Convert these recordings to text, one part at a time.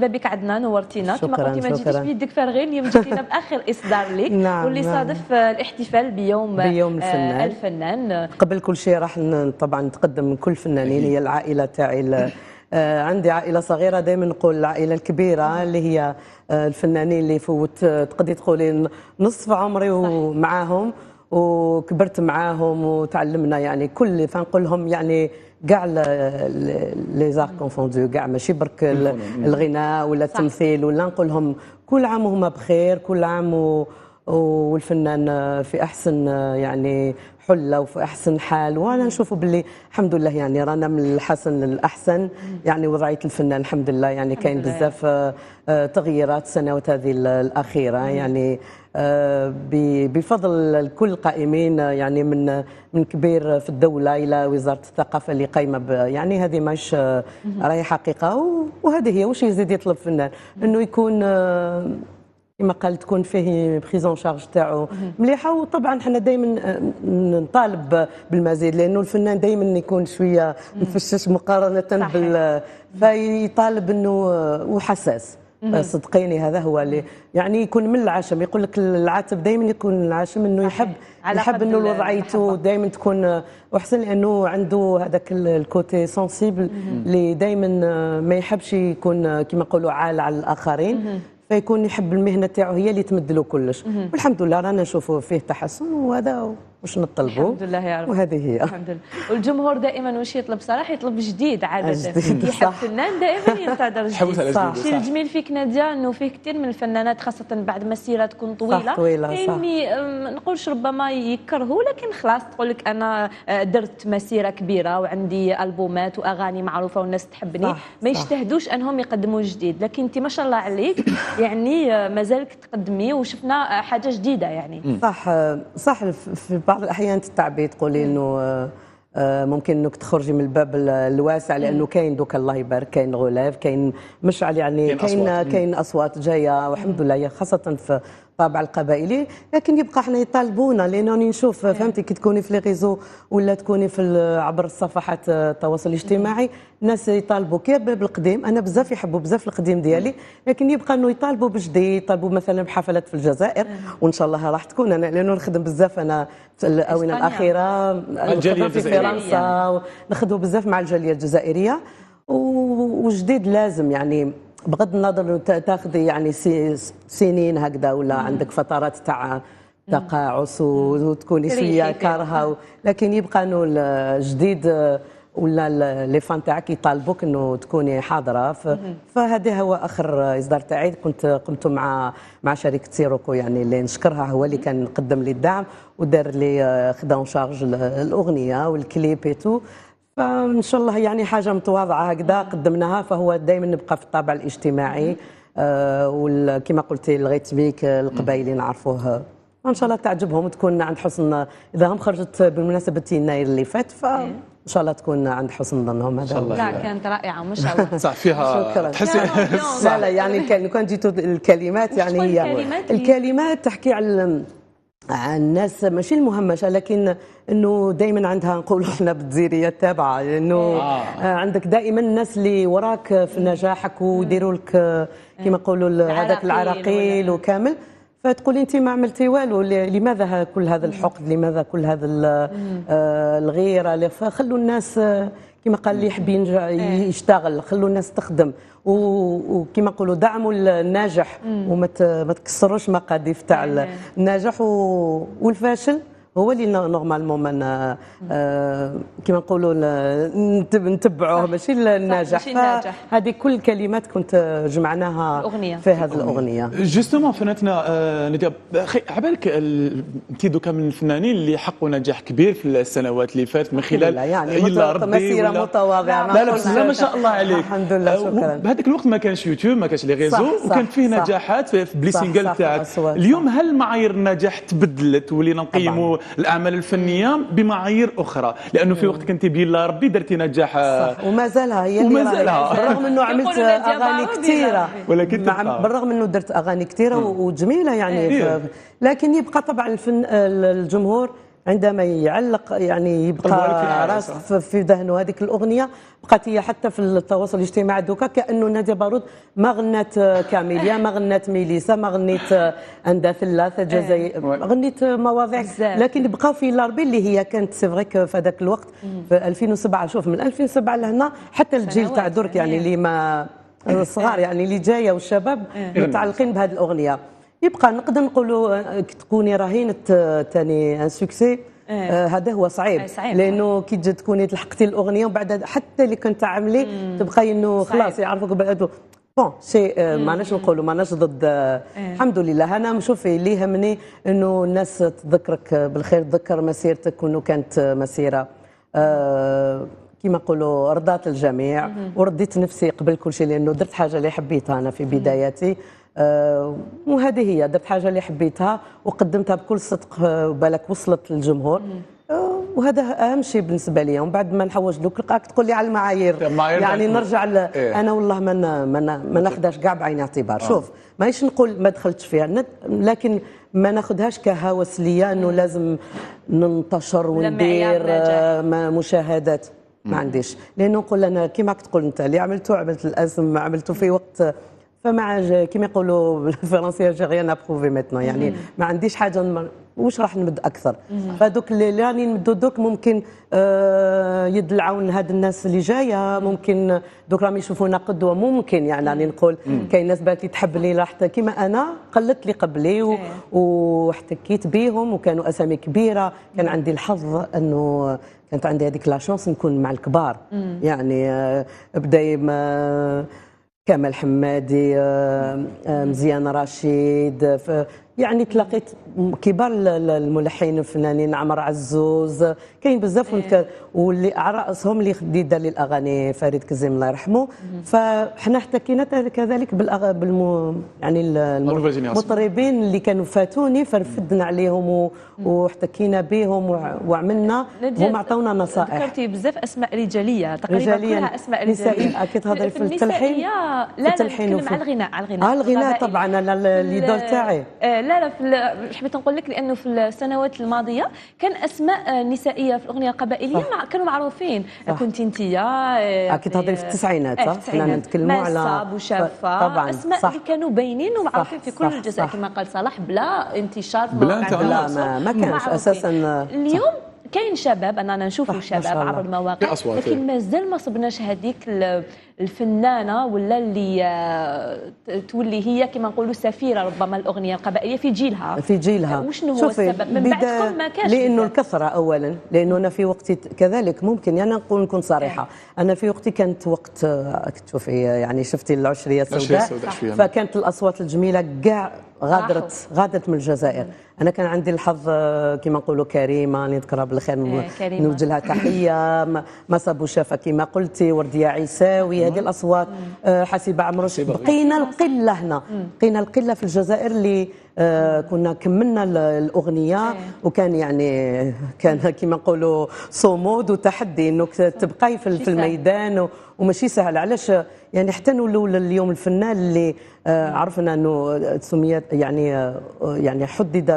بك عندنا، نورتينا. كما شكراً، قلتي ما جيتيش شكراً. بيدك فارغين، اليوم جيتينا باخر اصدار لك واللي صادف الاحتفال بيوم بيوم الفنان. الفنان. قبل كل شيء راح طبعا نتقدم من كل فنانين، هي العائلة تاعي، عندي عائلة صغيره، دائما نقول العائلة الكبيرة اللي هي الفنانين اللي فوت تقدري تقولي نصف عمري ومعاهم وكبرت معاهم وتعلمنا يعني كل، فنقول لهم يعني كاع les arts confondus كاع، ماشي برك الغناء ولا التمثيل ولا، نقول لهم كل عام وهما بخير، كل عام والفنان في احسن يعني حله وفي احسن حال. وانا نشوفوا باللي الحمد لله يعني رانا من الحسن للاحسن، يعني وضعية الفنان الحمد لله يعني كاين لله. بزاف تغييرات السنوات هذه الاخيره، يعني بفضل الكل القائمين، يعني من كبير في الدولة الى وزارة الثقافة اللي قايمة يعني هذه ماش راهي حقيقه، وهذه هي واش يزيد يطلب فنان، انه يكون كما قال تكون فيه prise en charge تاعو مليحه. وطبعا حنا دائما نطالب بالمزيد، لانه الفنان دائما يكون شوية مفشش مقارنة بال فيطالب انه وحساس، صدقيني هذا هو اللي يعني يكون من العشم، يقول لك العاتب دائما يكون العشم انه يحب على يحب قد انه وضعيته المحبة. دائما تكون احسن، لانه عنده هذاك ال côté sensible اللي دائما ما يحبش يكون كما نقولوا عال على الاخرين، فيكون يحب المهنة تاعو هي اللي تمد له كلش. والحمد لله رانا نشوفوا فيه تحسن، وهذا واش نطلبوا. الحمد لله يا رب. وهذه هي. الحمد لله. والجمهور دائما واش يطلب صراحه؟ يطلب جديد عاده. جديد، يحب فنان دائما ينتظر حوس جديد. على جديد. الشيء الجميل فيك ناديه انه فيه كثير من الفنانات، خاصة بعد مسيره تكون طويله، صح، طويلة، كاين صح. اللي نقولش ربما يكرهوا، لكن خلاص تقول لك انا درت مسيره كبيرة وعندي البومات واغاني معروفة والناس تحبني، ما يجتهدوش انهم يقدموا جديد. لكن انت ما شاء الله عليك، يعني مازالك تقدمي وشفنا حاجة جديدة يعني. صح، في بعض الاحيان تتعبي، تقولي انه ممكن انك تخرجي من الباب الواسع، لانه كاين دوكا الله يبارك كاين relève، كاين مشعل يعني كاين كاين أصوات. كاين اصوات جاية والحمد لله، خاصة في الطابع القبائلي. لكن يبقى احنا يطالبونا، لانه راني نشوف، فهمتي، كي تكوني في les réseaux ولا تكوني في عبر الصفحات التواصل الاجتماعي، الناس يطالبوا كي بالقديم. انا بزاف يحبوا بزاف القديم ديالي، لكن يبقى انه يطالبوا بجديد، يطالبوا مثلا بحفلات في الجزائر، وان شاء الله راح تكون. انا لانه نخدم بزاف انا في الاونة إسبانيا. الاخيره، الجالية نخدم في الجزائرية. فرنسا، نخدموا بزاف مع الجالية الجزائريه، وجديد لازم، يعني بغض النظر إنه تاخذي يعني سنين هكذا ولا عندك فترات تاع تقاعس وتكوني تريحي شوية فيها. كارهه، لكن يبقى انه الجديد ولا les fans تاعك يطالبوك انه تكوني حاضره. فهذا هو اخر اصدار تاعي، كنت قمت مع شركة سيروكو، يعني اللي نشكرها، هو اللي كان قدم لي الدعم ودار لي خدا en charge الاغنية وال clip et tout. فان شاء الله يعني حاجة متواضعة هكذا قدمناها، فهو دائما نبقى في الطابع الاجتماعي وكما قلتي ال rythmique القبائلي نعرفوه. ان شاء الله تعجبهم وتكون عند حسن، اذا هم خرجت بمناسبة يناير اللي فات، فان شاء الله تكون عند حسن ظنهم. هذا شاء الله. لا، كانت رائعة ما شاء الله. صح، فيها شكراً. تحسي لا لا، يعني كان جيتوا الكلمات يعني وش هي الكلمات الكلمات تحكي على الناس ماشي المهمشه، لكن انه دائما عندها، نقولوا احنا بالجزيريه التابعه، لانه عندك دائما الناس اللي وراك في نجاحك ويديروا لك كما نقولوا هذاك العراقيل العراقيل وكامل، فتقولي انت ما عملتي والو، لماذا كل هذا الحقد؟ لماذا كل هذا الغيره؟ فخلوا الناس كما قال اللي يحب يشتغل، خلوا الناس تخدم، وكما نقولوا دعموا الناجح وما ما تكسروش مقاديف تاع الناجح، والفاشل هو اللي normalement من كما نقولوا نتبعوه، ماشي الناجح. ماشي الناجح. هذه كل الكلمات كنت جمعناها الأغنية. في هذه الاغنيه. justement فنانتنا نادية، اخي عبالك انت دوكا من الفنانين اللي حققوا نجاح كبير في السنوات اللي فاتت من خلال لله، يعني يلا ربي مسيره متواضعه. ما لا لا، نقولش. بس لا، ما شاء الله عليك. الحمد لله، شكرا. بهذاك الوقت ما كانش يوتيوب، ما كانش les réseaux، وكان فيه نجاحات في ب les singles تاعك. أصوات. اليوم هل معايير النجاح تبدلت ولينا نقيموا الاعمال الفنية بمعايير اخرى؟ لانه في وقت كنت بيلا ربي درتي نجاح صح، وما زالها هي اللي وما زالها. راهي. بالرغم انه عملت يقولوا نادية اغاني بارو كثيرة بلا. ولكن تبقى. بالرغم انه درت اغاني كثيرة وجميلة يعني، لكن يبقى طبعا الفن الجمهور عندما يعلق يعني يبقى راس في ذهنه هذيك الاغنية، بقات هي حتى في التواصل الاجتماعي دوكا كانه ناديه بارود ما غنات كاميليا، ما غنات ميليسا، ما غنيت اندا ثلاثة جزائر، غنيت مواضيع، لكن بقاو في لاربي اللي هي كانت c'est vrai في هذاك الوقت في 2007. شوف من 2007 لهنا حتى الجيل تاع درك يعني اللي ما الصغار يعني اللي جاية والشباب متعلقين بهذه الاغنية. يبقى نقدر نقولوا تكوني رهينة ثاني un succès، هذا هو صعيب، لانه كي تجي تكوني تلحقتي الاغنية وبعد حتى اللي كنت تعملي تبقاي انه خلاص يعرفوك بعد. bon c'est ماناش نقولوا ماناش ضد، الحمد لله. انا شوفي اللي يهمني انه الناس تذكرك بالخير، تذكر مسيرتك وانه كانت مسيره كما نقولوا رضات الجميع، ورديت نفسي قبل كل شيء لانه درت حاجة اللي حبيتها انا في بداياتي، وهذه هي، درت حاجة اللي حبيتها وقدمتها بكل صدق، وبالك وصلت للجمهور، وهذا اهم شيء بالنسبة لي. ومن بعد ما نحوج دوك لقاك تقول لي على المعايير، يعني نرجع انا والله ما ناخذهاش كاع بعين الاعتبار. شوف ماهيش نقول ما دخلتش فيها، لكن ما ناخذهاش كهوس ليا انه لازم ننتشر وندير مشاهدات، ما عنديش. لانه نقول انا كيما تقول انت اللي عملته عملت الازم، عملته في وقت، فما كيما يقولوا بالفرنسيه j'ai rien à prouver maintenant، يعني ما عنديش حاجة واش راح نمد اكثر. فدوك اللي راني نمدو دوك ممكن يد العون لهاد الناس اللي جايه، ممكن دوك راهم يشوفونا قدوه، ممكن يعني راني نقول كاين ناس بالك تحب لي راح كيما انا قلت لي قبلي واحتكيت بيهم وكانوا اسامي كبيره. كان عندي الحظ انه كانت عندي هذيك la chance نكون مع الكبار، يعني بدا كمال حمادي، مزيان رشيد، يعني تلاقيت كبار الملحنين والفنانين، عمر عزوز، كاين بزاف، واللي على راسهم اللي دار لي الاغاني فريد كزيم الله يرحمه. فحنا احتكينا كذلك يعني المطربين اللي كانوا فاتوني، فرفدنا عليهم واحتكينا بهم وعملنا، هم عطونا نصائح. ذكرتي بزاف اسماء رجالية تقريبا، كلها اسماء رجالية. اكيد تهضري في التلحين. لا لا، نتكلم على الغناء، على الغناء. الغناء طبعا انا l'idole تاعي. لا لا، حبيت نقول لك لانه في السنوات الماضية كان اسماء نسائية في الاغنية القبائليه كانوا معروفين. كنت انت اكيد تهضري في التسعينات، حنا نتكلموا على بوشافه، طبعا اسماء اللي كانوا باينين ومعروفين في كل الجزائر كما قال صلاح، بلا انتشار. بلا لا ما كانش اساسا. اليوم كاين شباب، انا نشوفوا شباب عبر المواقع، لكن مازال ما صبناش هذيك الفنانة ولا اللي تولي هي كما نقولوا سفيره ربما الاغنية القبائليه في جيلها. في جيلها. وشنو هو السبب من بعدكم ما كانش؟ لانه الكثرة اولا، لانه انا في وقتي كذلك ممكن يعني نقول نكون صريحه، انا في وقتي كانت وقت تشوفي يعني شفتي العشريه السوداء، فكانت الاصوات الجميلة كاع غادرت من الجزائر. انا كان عندي الحظ كما نقولوا كريمة اللي نذكرها بالخير، نوجه لها تحية، ماسة بوشافه كما قلتي، وردية عيساوي، هذه الاصوات، حسيبه عمروش. بقينا القلة هنا، بقينا القلة في الجزائر اللي كنا كملنا الاغنيه، وكان يعني كان كما نقولوا صمود وتحدي انه تبقاي في الميدان، وماشي سهل. علاش يعني حتى نولوا اليوم الفنان اللي عرفنا انه سميت يعني حدد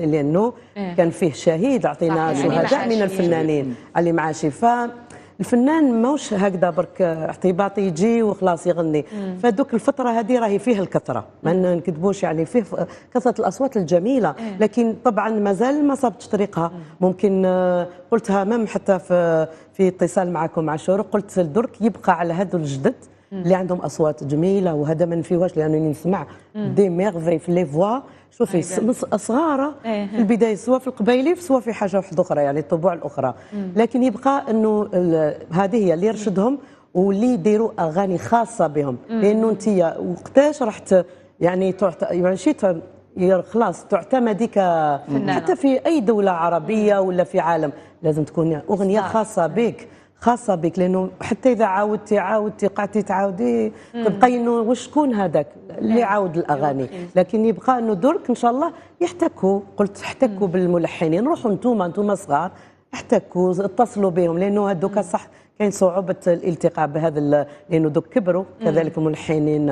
لانه كان فيه شهيد، اعطينا شهداء من الفنانين علي معاشي. فالفنان ماهوش هكذا برك احتباطي يجي وخلاص يغني. فدوك الفترة هذه راهي فيه الكثره، ما نكذبوش، يعني فيه كثرة الاصوات الجميله، لكن طبعا مازال ما صابتش طريقها. ممكن قلتها même حتى في اتصال معكم مع الشروق، قلت درك يبقى على هذو الجدد اللي عندهم اصوات جميله، وهذا ما نفيوهاش لانه نسمع des merveilles في les voix. شوفي صغاره في البدايه، سواء في القبايلي سواء في حاجة واحدة اخرى، يعني الطبوع الاخرى، لكن يبقى انه هذه هي اللي يرشدهم واللي يديروا اغاني خاصة بهم، لانه انت وقتاش رحت يعني يعني خلاص تعتمدي حتى في اي دولة عربية ولا في عالم لازم تكون اغنية خاصة بك، خاصة بك، لانه حتى اذا عاودتي قعدتي تعاودي تبقاي انه واش شكون هذاك اللي عاود الاغاني. لكن يبقى انه درك ان شاء الله يحتكوا، قلت احتكوا بالملحنين، روحوا انتم صغار احتكوا، اتصلوا بهم، لانه هذوك صح كاين كاين صعوبة الالتقاء بهذا، لانه دوك كبروا كذلك الملحنين.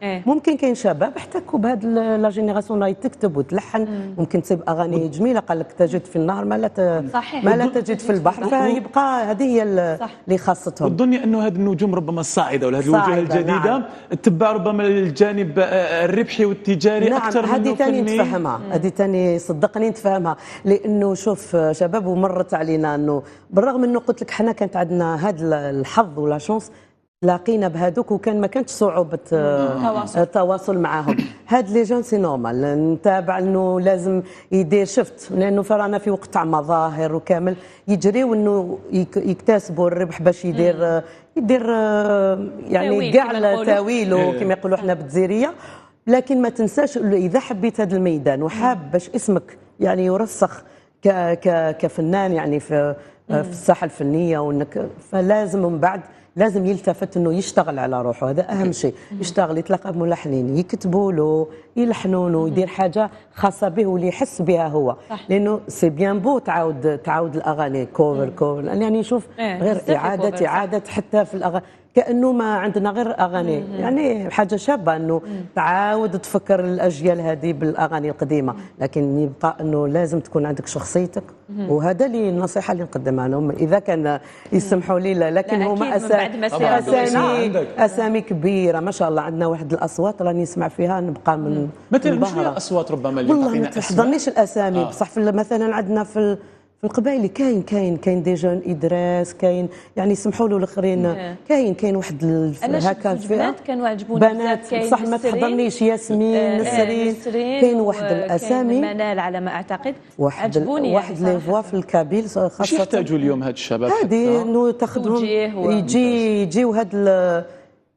ممكن كاين شباب احتكوا بهذا la génération راهي تكتب وتلحن، ممكن تصيب اغاني جميله. قال لك تجد في النهر ما لا ما لا تجد في البحر، فيبقى هذه هي اللي خاصتهم. وتظني انه هذه النجوم ربما الصاعدة ولا هذه الوجوه الجديده تتبع ربما الجانب الربحي والتجاري اكثر؟ هذه ثاني نتفهمها، هذه ثاني صدقني نتفهمها، لانه شوف شباب ومرت علينا انه بالرغم انه قلت لك حنا كانت عندنا هذا الحظ و la chance تلاقينا بهذوك، وكان ما كانتش صعوبة التواصل معاهم. هاد les jeunes c'est normal نتابع انه لازم يدير شفت، لانه رانا في وقت تاع مظاهر وكامل يجريو انه يكتسبوا الربح باش يدير يعني كاع التاويل كما يقولوا احنا بالجزيريه. لكن ما تنساش اذا حبيت هذا الميدان وحاب باش اسمك يعني يرسخ ك ك كفنان يعني في الساحة الفنيه، وانك فلازم من بعد لازم يلتفت انه يشتغل على روحه، هذا اهم شيء. يشتغل، يتلاقى بملحنين يكتبوا له، يلحنوا له، يدير حاجة خاصة به واللي يحس بها هو. لانه c'est bien beau تعاود الاغاني cover cover، يعني نشوف غير اعاده اعاده حتى في الاغاني، كانه ما عندنا غير اغاني. يعني حاجة شابه انه تعاود تفكر الاجيال هذه بالاغاني القديمه، لكن يبقى انه لازم تكون عندك شخصيتك. وهذا اللي النصيحة اللي نقدمها لهم اذا كان يسمحوا لي. لكن هما اسامي كبيرة ما شاء الله، عندنا واحد الاصوات راني نسمع فيها نبقى من مثلا شنو الاصوات ربما اللي والله ما تحضرنيش الاسامي. بصح مثلا عندنا في القبائل كاين des jeunes ادراس، كاين يعني سمحوا له الاخرين، كاين واحد هكا بنات كانوا عجبوني. بنات صح، ما تحضرنيش ياسمين، نسرين، كاين واحد الاسامي. منال على ما اعتقد. واحد عجبوني واحد les voix في ال kabyle خاصه. واش يحتاجوا اليوم هاد الشباب؟ هذه انه تاخذهم يجيو هاد،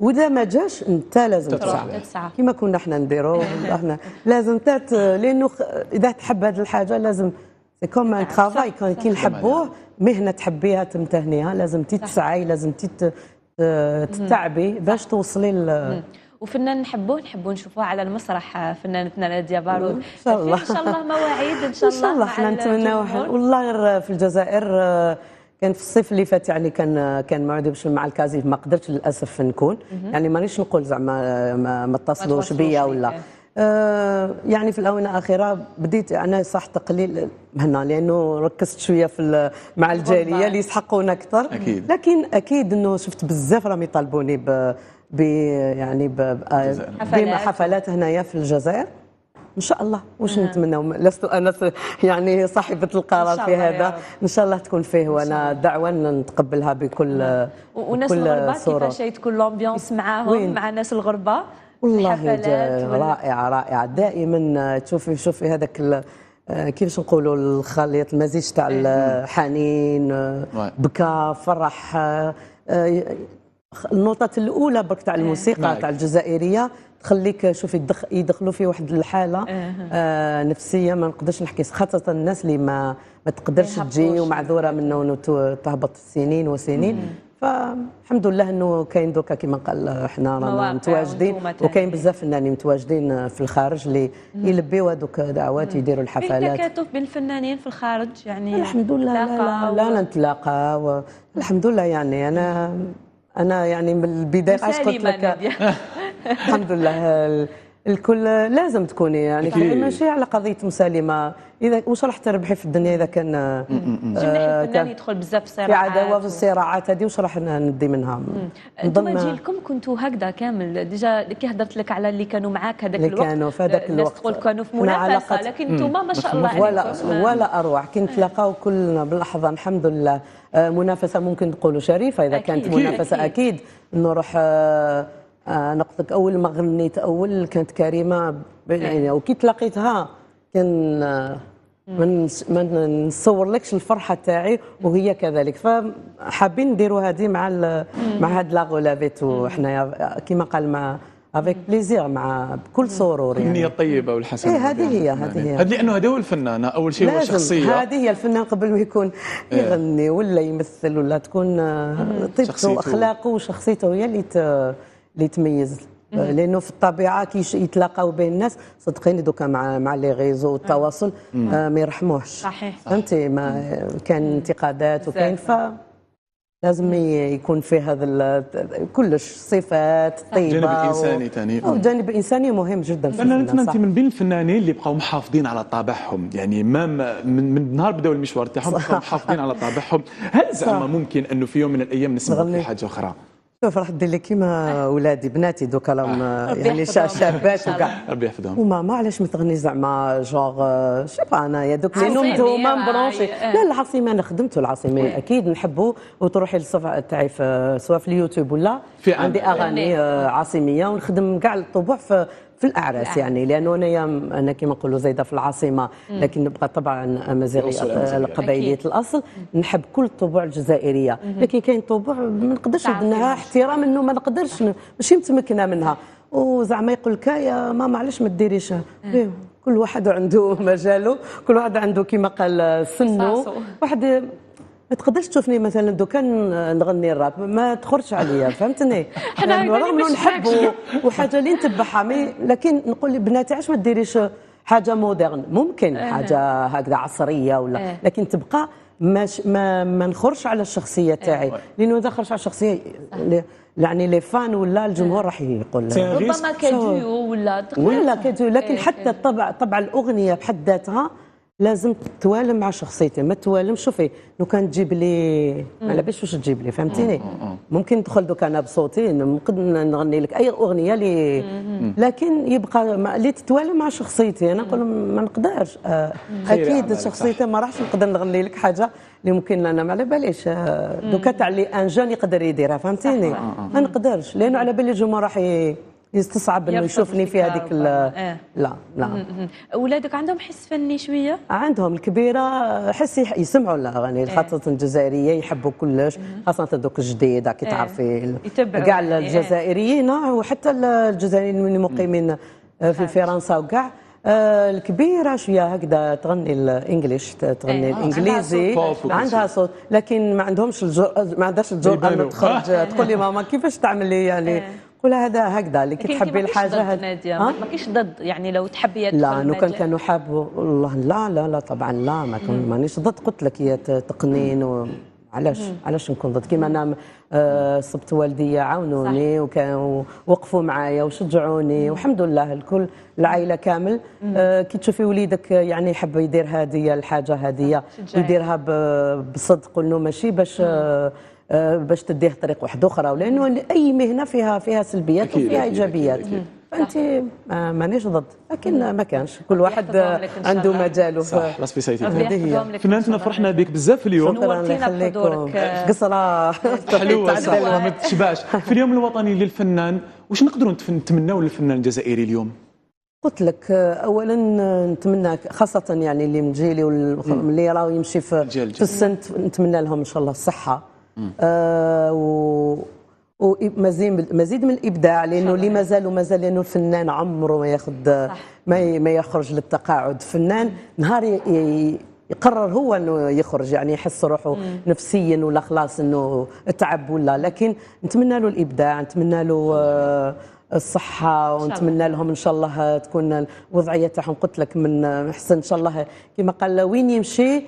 واذا ما جاش انت لازم تسعى كما كنا احنا نديروا احنا، لازم تات لانه اذا تحب هذه الحاجة لازم c'est comme un travail، كي نحبوه مهنة تحبيها تمتهنيها لازم تتسعي، لازم تتعبي باش توصلي. وفنان نحبوه، نحبوا نشوفوه على المسرح، فنانتنا ناديه بارود. ان شاء الله. ان شاء الله مواعيد ان شاء الله. ان شاء الله احنا نتمناو والله غير في الجزائر. كان في الصيف اللي فات يعني كان موعدي باش مع الكازيف، ما قدرتش للاسف نكون، يعني مانيش نقول زعما ما اتصلوش بيا ولا يعني في الاونة الاخيرة بديت انا صح تقليل هنا لانه ركزت شوية في مع الجالية اللي يسحقونا اكثر. لكن اكيد انه شفت بزاف راهم يطالبوني ب يعني بحفلات هنايا في الجزائر. ان شاء الله واش نتمنى، لست انا يعني صاحبه القرار في هذا، ان شاء الله تكون فيه وانا دعوه نتقبلها بكل وناس الغربة كيفاش تكون l'ambiance معاهم، مع ناس الغربه؟ والله رائعة رائعة دائما. تشوفي هذاك كيفاش نقولوا الخليط، المزيج تاع الحنين، بكى، فرح، النوطة الاولى برك تاع الموسيقى تاع الجزائرية تخليك شوفي يدخلوا في واحد الحالة نفسية ما نقدرش نحكي، خاصة الناس اللي ما تقدرش تجي ومعذوره منه تهبط سنين وسنين. فالحمد لله انه كاين دوكا كما قال احنا رانا متواجدين، وكاين بزاف فنانين متواجدين في الخارج اللي يلبيو هذوك دعوات، يديروا الحفلات. في تكاتف بين الفنانين في الخارج يعني؟ الحمد لله، لا لا لا نتلاقى الحمد لله. يعني انا يعني من البداية قلت لك الحمد لله الكل لازم تكوني يعني ماشي على قضية مسالمه، اذا واش راح تربحي في الدنيا اذا كان الفنان يدخل بزاف في الصراعات، في عداوه، في الصراعات هذه، واش راح ندي منها؟ انتم جيلكم كنتوا هكذا كامل déjà، كي هضرت لك على اللي كانوا معاك هذاك الوقت، كانوا في هذاك الوقت الناس تقول كانوا في منافسه، لكن انتم ما شاء الله. ولا اروع، كي نتلاقاو كلنا بالاحضان الحمد لله. منافسه ممكن نقولوا شريفه اذا كانت منافسه اكيد نروح. نقصد اول ما غنيت اول كانت كريمة بين عيني، وكي تلاقيتها كان ما نصورلكش الفرحة تاعي وهي كذلك. فحابين نديروا هذه مع هاد la relève وحنايا كما قال مع avec plaisir، مع بكل سرور. يعني النية الطيبة والحسنة. إيه هذه هي، هذه هي. هذه لأنه هذا هو الفنان أول شيء هو شخصية. هذه هي الفنان قبل ما يكون يغني ولا يمثل ولا تكون طيبته وأخلاقه وشخصيته هي اللي تميز، لانه في الطبيعة كي يتلاقاو بين الناس صدقيني دوكا مع les réseaux والتواصل ما يرحموهش. فهمتي، ما كان انتقادات وكاين ف لازم يكون فيه هذا كلش صفات طيبة، الجانب الانساني ثاني. الجانب الانساني مهم جدا. في انت من بين الفنانين اللي بقاو محافظين على طابعهم، يعني même من نهار بداو المشوار تاعهم بقاو محافظين على طابعهم. هل زعما ممكن انه في يوم من الايام نسمع في حاجة اخرى؟ شوف راح دير لي كيما ولادي بناتي دوكا راهم يعني شابات وكاع، ربي يحفظهم. وماما علاش ما تغني زعما genre je sais pas انايا دوك لانهم هما branchés. لا العاصمة انا خدمته العاصمة اكيد نحبه، وتروحي للصفحه تاعي سواء في اليوتيوب ولا في عندي اغاني عاصميه، ونخدم كاع الطبوع في الاعراس، يعني لانه انا كما نقولوا زايدة في العاصمة، لكن نبقى طبعا امازيغيه القبائليه الاصل، نحب كل الطبوع الجزائرية، لكن كاين طبوع ما نقدرش ندناها احترام انه ما نقدرش، ماشي متمكنة منها. وزعما يقول لك يا ماما علاش ما ديريش؟ كل واحد عنده مجاله، كل واحد عنده كما قال سنة. واحد ما تقدرش تشوفني مثلا دوكا نغني الراب، ما تخرجش عليا، فهمتني؟ رغم انه نحبه وحاجه اللي نتبعها، لكن نقول لبناتي علاش ما ديريش حاجة moderne، ممكن حاجة هكذا عصرية ولا، لكن تبقى ما نخرجش على الشخصية تاعي، لانه اذا خرجت على الشخصية يعني les fans ولا الجمهور راح يقول ربما كديو ولا كديو، لكن حتى طبع الاغنية بحد ذاتها لازم توالم مع شخصيتي، ما توالم. شوفي لو كان تجيب لي ما على باليش واش تجيب لي، فهمتيني؟ ممكن ندخل دوك انا بصوتي نقدر نغني لك اي اغنية لي، لكن يبقى اللي تتوالم مع شخصيتي. انا نقول ما نقدرش، اكيد شخصيتي ما راحش نقدر نغني لك حاجة اللي ممكن انا ما على باليش دوكا تاع اللي un jeune يقدر يديرها، فهمتيني؟ ما نقدرش لانه على بالي الجمهور راح يستصعب انه يشوفني في هذيك. لا لا. اولادك عندهم حس فني شوية؟ عندهم، الكبيرة حس يسمعوا الاغاني خاصة الجزائرية، يحبوا كلش، خاصة دوك الجديدة كي تعرفي كاع الجزائريين وحتى الجزائريين المقيمين في فرنسا وكاع. الكبيرة شوية هكذا تغني ال English، تغني الانجليزي، عندها صوت، لكن ما عندهمش ما عندهاش الجرأة انه تخرج تقول لي ماما كيفاش تعملي، يعني قول هذا هكذا اللي كي تحبي الحاجة. ناديه ما كيش ضد يعني لو تحبي؟ لا لو كانوا حابوا والله لا لا لا طبعا لا، ما مانيش ضد، قلت لك هي تقنين و علاش علاش نكون ضد؟ كيما انا صبت والدي عاونوني وكانوا وقفوا معايا وشجعوني، والحمد لله الكل العائلة كامل. كي تشوفي وليدك يعني يحب يدير هذه الحاجة هذه يديرها بصدق، انه ماشي باش تديه طريق واحدة اخرى، لانه اي مهنة فيها سلبيات وفيها ايجابيات. فانت مانيش ضد، لكن ما كانش كل واحد عنده مجاله. صح، la spécialité. فنانتنا فرحنا بك بزاف اليوم، نورتينا بحضورك. قصره حلوة صح ما تشبعش. في اليوم الوطني للفنان واش نقدروا نتمناو للفنان الجزائري اليوم؟ قلت لك اولا نتمنى خاصة يعني اللي من جيلي واللي راهو يمشي في السن، نتمنى لهم ان شاء الله الصحة ومزيد من الابداع، لانه اللي مازال ومازال، لانه الفنان عمره ما ياخذ ما يخرج للتقاعد. فنان نهار يقرر هو انه يخرج، يعني يحس روحه نفسيا ولا خلاص انه تعب ولا، لكن نتمنى له الابداع، نتمنى له الصحة، ونتمنى لهم إن شاء الله تكون الوضعية تاعهم قلت لك من أحسن إن شاء الله، كما قال وين يمشي.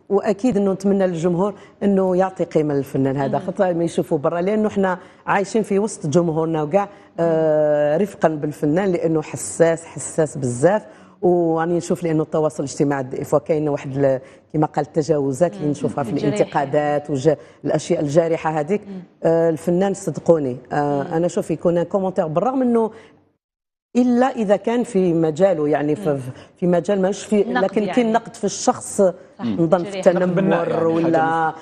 واكيد انه نتمنى للجمهور انه يعطي قيمة للفنان هذا، خاطر ما يشوفوا برا، لانه احنا عايشين في وسط جمهورنا وكاع رفقا بالفنان، لانه حساس حساس بزاف. وراني نشوف لانه التواصل الاجتماعي كاين واحد كما قال التجاوزات اللي نشوفها في الانتقادات والاشياء الجارحه هذيك. الفنان صدقوني انا شوف يكون commentaire، بالرغم انه الا اذا كان في مجاله، يعني في مجال ماهوش في، لكن يعني كاين نقد في الشخص، نظن في التنمر يعني ولا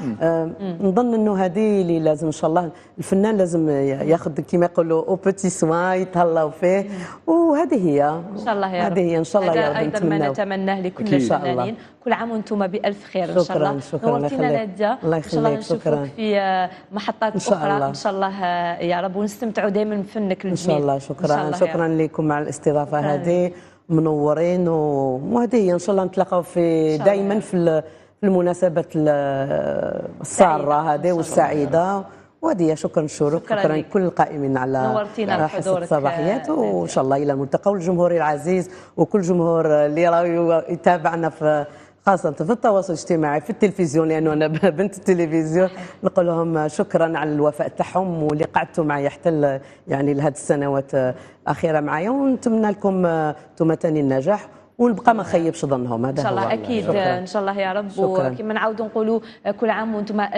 نظن انه هذه اللي لازم ان شاء الله الفنان لازم ياخذ كما يقولوا aux petits soins، يتهلاو فيه، وهذه هي ان شاء الله يا رب، هذه هي ان شاء الله يا رب. ايضا ما نتمناه لكل الفنانين، كل عام وانتم بالف خير ان شاء الله. شكرا، نورتينا ناديه، الله ان شاء الله يخليك، نشوفك في محطات اخرى ان شاء الله يا رب، ونستمتعوا دائما بفنك الجميل ان شاء الله. شكرا، شكرا لكم على الاستضافة هذه، منورين، وهذه هي ان شاء الله نتلاقاو في دائما في المناسبات الساره هذه والسعيده. وهذه شكرا الشروق، شكرا لكل القائمين على حصة الصباحيات، وان شاء الله الى الملتقى، والجمهور العزيز وكل جمهور اللي راه يتابعنا في خاصة في التواصل الاجتماعي، في التلفزيون، لأنه أنا بنت التلفزيون. نقول لهم شكرا على الوفاء تاعهم واللي قعدتوا معي حتى يعني لهذه السنوات الأخيرة معايا، ونتمنى لكم انتم ثاني النجاح ونبقى ما نخيبش ظنهم. هذا ان شاء الله. هو. اكيد. شكراً. ان شاء الله يا رب. شكراً. وكما نعاودوا نقولوا كل عام وانتم الف